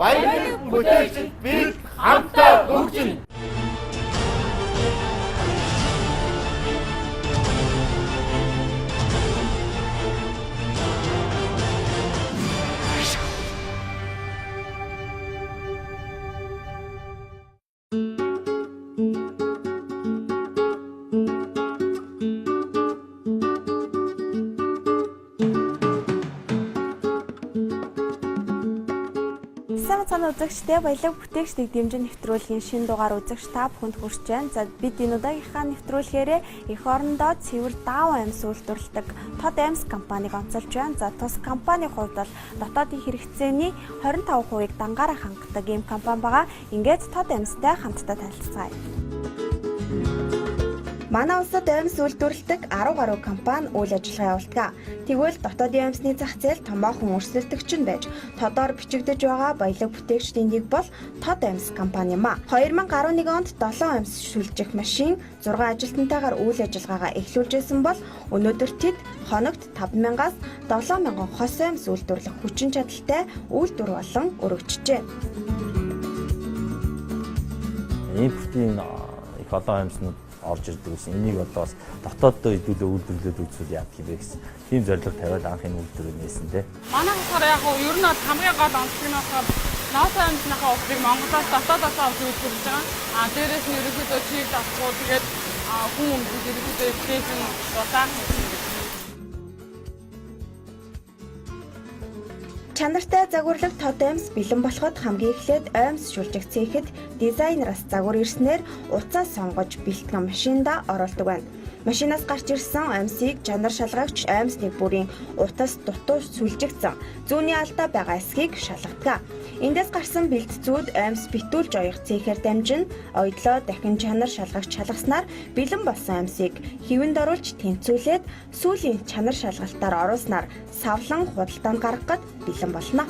Баян бүтээгчид бид хамтдаа хөгжинө. Сайн цаана үзэгчдээ баялаг бүтээгчдийг дэмжин нэвтрүүлгийн шинэ дугаар үзэгч та бүхэнд хүрч байна. За бид энэ удаагийнхаа нэвтрүүлгээрээ эх орондоо цэвэр дааван амьс үйлдвэрлэдэг Тод амьс компаниг онцолж байна. За тус компанийн хувьд бол дотоодын хэрэгцээний 25%-ийг дангаараа хангадаг ийм компани байгаа. Ингээд Тод амьстай хамтдаа танилцгаая. Манай улсад оймс үйлдвэрлэдэг 10 гаруй компани үйл ажиллагаа явуулдаг. Тэгвэл дотоодын оймсны зах зээл томоохон өрсөлдөгч нь байж, тодоор бичигдэж байгаа баялаг бүтээгчдийн нэг бол Тод оймс компани юм а. 2011 онд 7 оймс шүлжих машин 6 ажилтнтайгаар үйл ажиллагаагаа эхлүүлжсэн бол өнөөдөр тэд хоногт 5000-аас 7000 хос оймс үйлдвэрлэх хүчин чадалтай үйлдвэр болон өргөжжээ. Импортын их олон оймснууд орж ирдэг гэсэн. Энийг одоо бас дотооддоо хэдүүлээ үйлдвэрлээд үзвэл яадаг юм бэ гэсэн. Тийм зорилго тавиад анх энэ үйлдвэрийг нээсэн те. Манай болохоор яг нь ер нь бол хамгийн гол онцлог нь болохоор ноос амьсныхаа усыг Монголоос дотоодоос авч үйлдвэрлэж байгаа. А дээрээс нь ерөнхийдөө чиг давхуу тэгээд хүн өмсөж ерөнхийдөө эвтэйхэн дулаан гэсэн. Чанартай загварлаг тод оймс бэлэн болоход хамгийн эхлээд оймс шүлжих цехэд дизайнераас загвар ирснээр утсаа сонгож бэлтгэн машинда оруулдаг байна. Машинаас гарч ирсэн оймсыг чанар шалгагч оймсны бүрийн утас дутуу сүлжигдсэн зүүнний алдаа байгаа эсхийг шалгадаг. Эндээс гарсан бэлтцүүд оймс битүүлж оёх цехээр дамжин оёдлоо дахин чанар шалгагч шалгаснаар бэлэн болсон оймсыг хэвэнд оруулж тэнцвүүлээд сүүлийн чанар шалгалтаар оруулснаар савлан худалдаанд гаргахад бэлэн болно.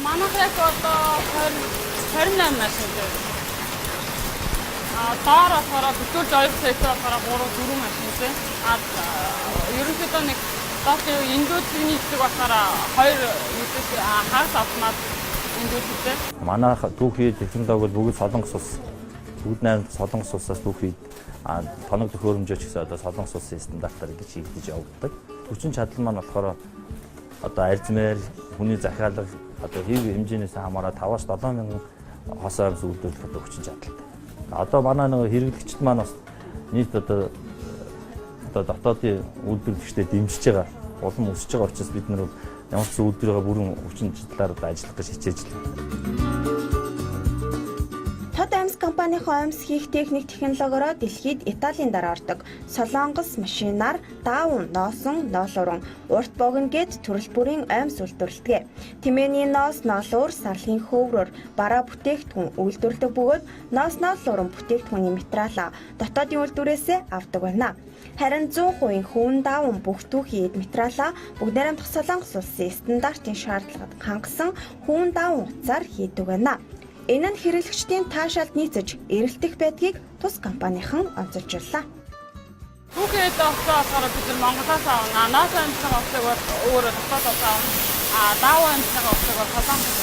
Манайх яг одоо 20 28 машин дээр. А доор болохоор битүүлж оёх сектор болохоор 3 4 машин дээр. А ерөнхийдөө нэг доор эндүүдлийн хэсэг болохоор 2 юутэйс хагас автомат эндүүдтэй. Манайх түүхий технологи бол бүгд Солонгос улс. Бүгд найрамд Солонгос улсаас түүхий тоног төхөөрөмжөө ч гэсэн одоо Солонгос улсын стандартаар ингэж хийгдэж явагддаг. Хүчин чадал маань болохоор одоо арзмаар хүний захиалга одоо хэв хэмжээнээс хамаарат 5-аас 7 мянган хос оймс үйлдвэрлэх одоо хүчин чадалтай. Одоо манай нэг хэрэглэгчд маань бас нийт одоо дотоодын үйлдвэрлэгчдэд дэмжиж байгаа, улам өсөж байгаа учраас бид нар ямар ч үйлдвэрээ бүрэн хүчин чадлаар одоо ажиллах гэж хичээж л. Тод оймс компанийн оймс хийх техник технологиороо дэлхийд Италийн дараа ордог. Солонгос машинаар даавн ноосон ноолууран урт богино гэд төрөл бүрийн оймс үйлдвэрлэдэг. Тэмээний ноос ноолуур сарлын хөврөөр бараа бүтээгдэхүүн үйлдвэрлэдэг бөгөөд ноос ноолууран бүтээгдэхүүний материалаа дотоодын үйлдвэрээсээ авдаг байна. Харин 100% хүүн даавн бүх түүхий эд материалаа бүгд найрамдах Солонгос улсын стандартын шаардлагад хангасан хүүн даавн утсаар хийдэг байна. Энэ нь хэрэглэгчдийн таашаалд нийцэж эрэлтэх байдгийг тус компанийнхан онцолж байлаа. Түүхийд усаа болохоор бид нар Монголоос авна. Ноос амьсны усыг бол өөрөө дотоодоос авна. А даавуу амьсны усыг бол Солонгос.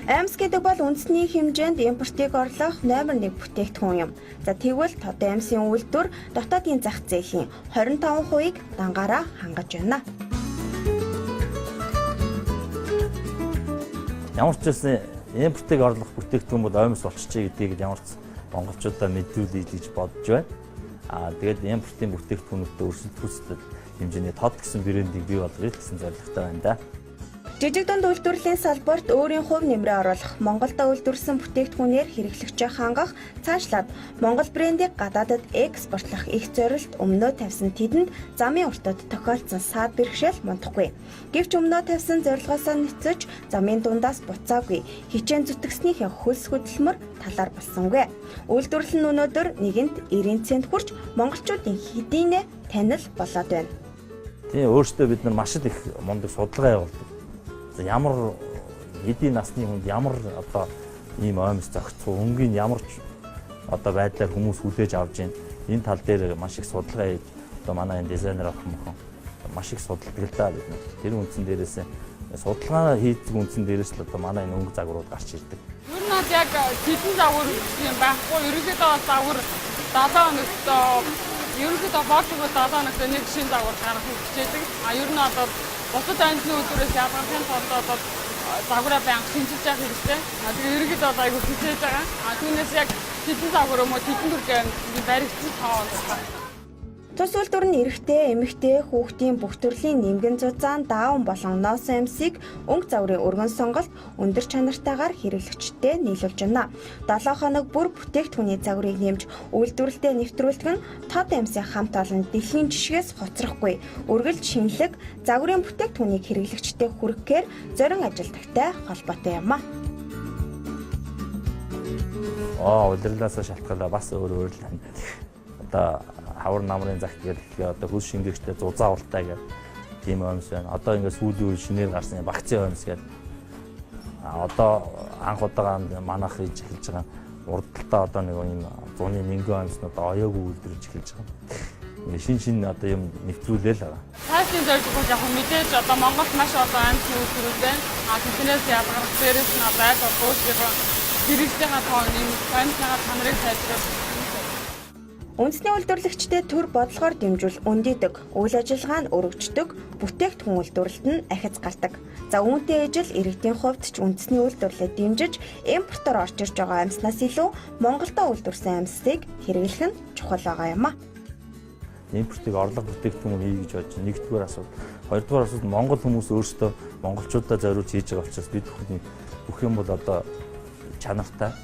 Оймс гэдэг бол үндэсний хэмжээнд импортыг орлох номер 1 бүтээгдэхүүн юм. За тэгвэл тод оймсын үйлдвэр дотоодын зах зээлийн 25%-ийг дангаараа хангаж байна. Ямар ч байсан импортыг орлох бүтээгдэхүүн бол оймс болчихжээ гэдгийг ямар ч монголчуудаа мэдүүлье гэж бодож байна. Аа тэгээд импортын бүтээгдэхүүнүүдтэй өрсөлдөх хэмжээний тод гэсэн брендийг бий болгоё гэсэн зорилготой байна да. Жижиг дунд үйлдвэрлэлийн салбарт өөрийн хувь нэмрээ оруулах, Монголд үйлдвэрлэсэн бүтээгдэхүүнээр хэрэглэгчээ хангах, цаашлаад Монгол брендийг гадаадад экспортлох их зорилт өмнөө тавьсан тэдэнд замын уртад тохиолдсон саад бэрхшээл мундахгүй. Гэвч өмнөө тавьсан зорилгоосоо нүцэж замын дундаас буцаагүй, хичээн зүтгэснийхээ хөлс хөдөлмөр талаар болсонгүй. Үйлдвэрлэл нь өнөөдөр нэгэнт 90 цент хүрч монголчуудын хэдийнэ танил болоод байна. Тийм, өөрсдөө бид нар маш их мундаг судалгаа явуулдаг. Ямар хэдийн насны хүнд ямар одоо ийм оймс зохицох, өнгийн ямар одоо байдлаар хүмүүс хүлээж авч байна. Энэ тал дээр маш их судалгаа хийж одоо манай энэ дизайнер охин мохон маш их судалдаг л да бид нар. Тэр үндсэн дээрээс судалгаа хийдэг үндсэн дээрээс л одоо манай энэ өнгө загварууд гарч ирдэг. Ер нь бол яг хэдэн загвар гэх юм байхгүй. Ерөнхийдөө бол загвар 7 хоногт ерөнхийдөө боолчгүй 7 хоногт нэг шинэ загвар гаргах хичээдэг. А ер нь бол бусад амьтны үйлдвэрээс ялгархын тулд бол загвараа байнга шинчилж явах хэрэгтэй. А тэгээ ерөнхийдөө бол айгүй хичээж байгаа. А түүнээс яг хэдэн загвар юм уу хэдэн төрлийн амьтны баригдсан тоо байна. Тус үйлдвэр нь эрэгтэй, эмэгтэй, хүүхдийн бүх төрлийн нэмгэн зузаан, даавн болон ноосон амьсыг өнгө загварын өргөн сонголт өндөр чанартайгаар хэрэглэгчдэд нийлүүлж байна. 7 хоног бүр бүтээгдэхүүний загварыг нэмж үйлдвэрлэлдээ нэвтрүүлдэг нь тод амьсын хамт олон дэлхийн жишгээс хоцрохгүй. Үргэлж шинэлэг загварын бүтээгдэхүүнийг хэрэглэгчдэд хүргэхээр зорин ажилтагтай холбоотой юм а. Улирлаасаа шалтгаалаа бас өөр өөр л байна. Одоо хавар намрын загт гэдэг тэгэхээр одоо хөлс шингээгчтэй зузаан урттай гэдэг тийм оймс байна. Одоо ингээд сүүлийн үе шинээр гарсан вакцины оймс гэдэг. Одоо анх удаага манайх хийж эхэлж байгаа урдталтаа одоо нэг юм зуны нингэн оймснууд оёогүй үйлдвэрлэж эхэлж байгаа. Ингээд шин одоо юм нэвтрүүлээл байгаа. Цаашдын зорилго яг мэдээж одоо Монголд маш олон амьтны үйлдвэрүүд байна. А тэднээс ялгарх дээрээс нь одоо аль болох өөрсдийнхөө хэрэглээний тоо нэмэх, амьтныхаа чанарыг сайжруулах. Үндэсний үйлдвэрлэгчдэд төр бодлогоор дэмжүүл өндийдөг, үйл ажиллагаа нь өргөждөг, бүтээгдэхүүн үйлдвэрлэлд нь ахиц гардаг. За үүнтэй ижил иргэдийн хувьд ч үндэсний үйлдвэрлэлд дэмжиж импортоор орж ирж байгаа амьснаас илүү Монголдо үйлдвэрлэсэн амьсыг хэрэглэх нь чухал байгаа юм а. Импортыг орлого бүтээгдэхүүн хий гэж бодож нэгдүгээр асуудал. Хоёрдугаар асуудал Монгол хүмүүс өөрсдөө монголчуудаа зориулж хийж байгаа учраас бид бүхний бүх юм бол одоо чанартай.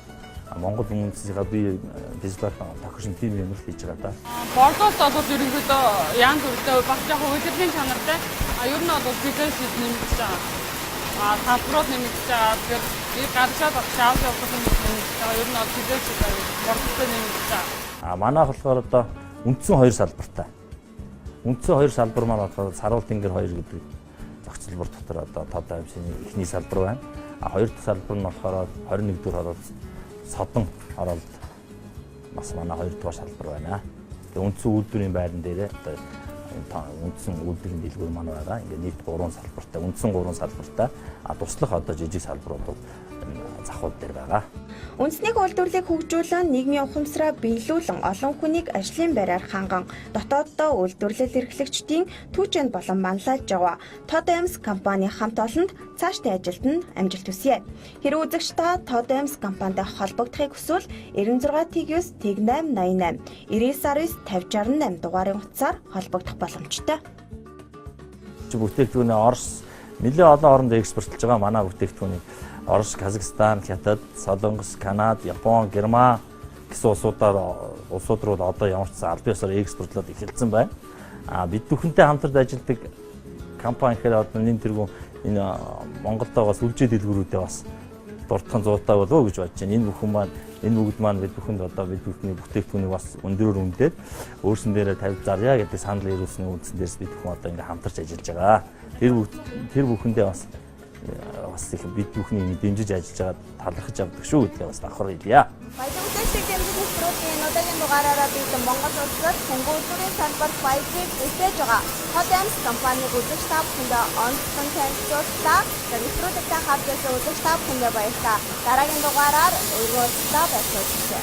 Монгол хүмүүсийнхаа бие визуал тохирсон тийм юм л хийж байгаа да. Борлуулалт бол ерөнхийдөө янз бүртэй бас яг үйлдвэрлэлийн чанартай. А ер нь бол бизнес нэмэгдэж байгаа. А салбарууд нэмэгдэж байгаа. Тэгэхээр гадагшаад авч явах юм нэмэгдэж байгаа. Ер нь бол бизнес борлуулалт нэмэгдэж байгаа. А манайх болохоор одоо үндсэн хоёр салбартай. Үндсэн хоёр салбар маань болохоор Саруул тэнгэр 2 гэдэг зохицолбор дотор одоо тод амьсны эхний салбар байна. А хоёр дахь салбар нь болохоор 21 дугаар хороолт содон хороолт бас манай хоёр дугаар салбар байна. Тэгээ үндсэн үйлдвэрийн байран дээрээ одоо үндсэн үйлдвэрийн дэлгүүр маань байгаа. Ингээд нийт 3 салбартай, үндсэн 3 салбартай. А туслах одоо жижиг салбарууд бол захууд дээр байгаа. Үндэсний үйлдвэрлэлийг хөгжүүлэн нийгмийн ухамсараа биелүүлэн олон хүнийг ажлын байраар ханган дотооддоо үйлдвэрлэл эрхлэгчдийн түүчэнд болон манлайлж байгаа Тод Амьс компани хамт олонд цаашдын ажилд нь амжилт хүсье. Хэрэг үзэгч та Тод Амьс компанитай холбогдохыг хүсвэл 96 9 88 99 99 50 68 дугаарын утсаар холбогдох боломжтой. Бүтээгдэхүүнээ Орос нэлээд олон оронд экспортлж байгаа. Манай бүтээгдэхүүнийг Орос, Казахстан, Хятад, Солонгос, Канада, Япон, Герман гэсэн улсууд руу одоо ямар ч сан албан ёсоор экспортлоод эхэлсэн байна. А бид бүхэнтэй хамтарч ажилладаг компани гэхээр одоо нэн тэргүүн энэ Монголд байгаа сүлжээ дэлгүүрүүдээ бас дурдхан зуутай болов уу гэж бодож байна. Энэ бүхэн маань энэ бүгд маань бид бүхэнд одоо бид бүхний бүтээгдэхүүнийг бас өндөрөөр үнэлээд өөрсөн дээрээ тавьж зарья гэдэг санал ирүүлсэн үндсэн дээрс бид бүхэн одоо ингээ хамтарч ажиллаж байгаа. Тэр бүхэндээ бас их бид бүхний дэмжиж ажиллаж байгаа талархаж авдаг шүү гэдгээ бас давхар хэлье. Баян бүтээгдэхүүн дэмжих нэвтрүүлгийн энэ удаагийн дугаараараа бид Монгол улсад хөнгөн үйлдвэрийн салбарт баялгийг бүтээж байгаа Тод Амьс компаниг үзэгч та бүхэндээ онцлон танилцууллаа. Нэвтрүүлэгтээ хамт байсан үзэгч та бүхэндээ баярлалаа. Дараагийн дугаараар өргөн уулзлаа баярлалаа.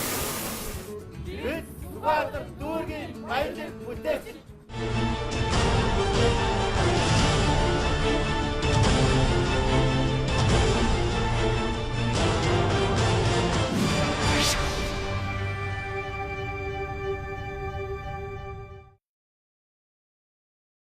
Бид Сүхбаатар дүүргийн баялаг бүтээгч.